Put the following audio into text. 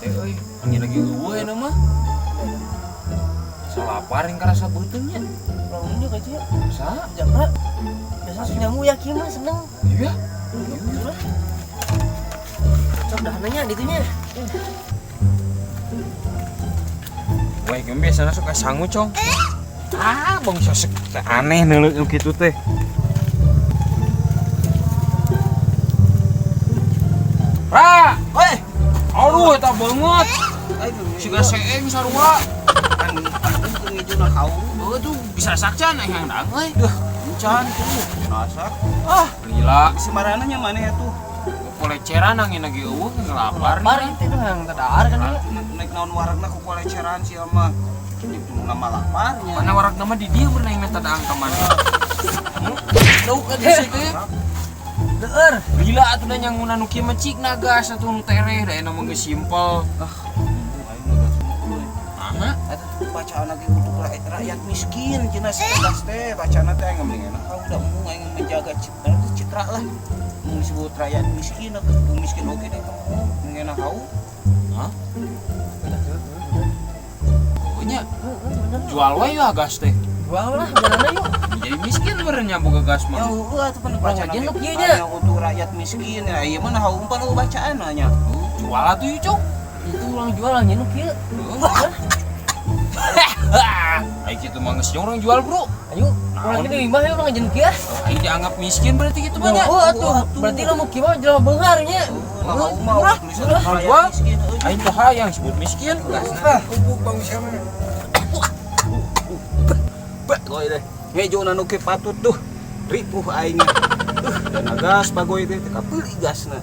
Teh euy, angin lagi eueuh eta mah. Salapar yang karasa beuteung nya. Urang ini ka dieu. Sa? Japra. Biasa langsung nyangu ya kieu mah seneng. Iya. Iya. Cok dah nanya ditunya. Wah, ieu biasana suka sangu, Cong. Ah, bangsa sek aneh neuleuh nu kitu teh. Ra, Weh, aduh eta banget. Siga seeng sarua. Kan ngijuna kau. Oh, tuh bisa sakcan yang dang euy. Duh, encan tuh. Masak. Ah, gila. Si marana nya mana ya tuh? Koleceran angin lagi eueuh ngelapar. Lapar itu tuh yang tadar kan ya. Naik naon warakna ku koleceran sia mah. Itu nama laparnya. Mana warak nama di dia pernah yang minta daang ke mana? Tahu kan di situ ya? Deur. Gila atuh da nyangunan nu kieu mah cik nagas atuh nu tereh da enak mah geus simpel. Ah, aing nagas mah euy. Aha. Eta tuh bacaan lagi untuk rakyat miskin cenah si gas teh bacaan teh aing mending enak kau udah embung aing menjaga citra, citra lah. Mun disebut rakyat miskin atau miskin oke deh kamu mending enak kau. Hah? Oh nya. Jual we ya gas teh. Jual lah, jalanna yuk. Jadi miskin meureun nya boga gas Ya mah. heueuh atuh pan Urang bacaan aja nu lagi. kieu nya. Aya untuk rakyat miskin ya ieu mah nah umpan eueuh bacaan nya. Oh, jual atuh yuk, Cong. Itu urang jual lah nu kieu. Ai kitu mah geus orang jual, Bro. Ayo, urang ini lima ya urang aja nu kieu. Ai dianggap miskin berarti gitu banyak. Oh, atuh. Berarti lo mau kieu mah jelema beunghar nya. Nah, mah Murah, tulisan murah. rakyat Jual. miskin euy. Aing teh hayang sebut miskin. Ah, Bubuk bang siapa? Bek goy deh. Ngejo nu kieu patut tuh. Ripuh aing. Dan gas bagoy teh teu kapeuli gasna.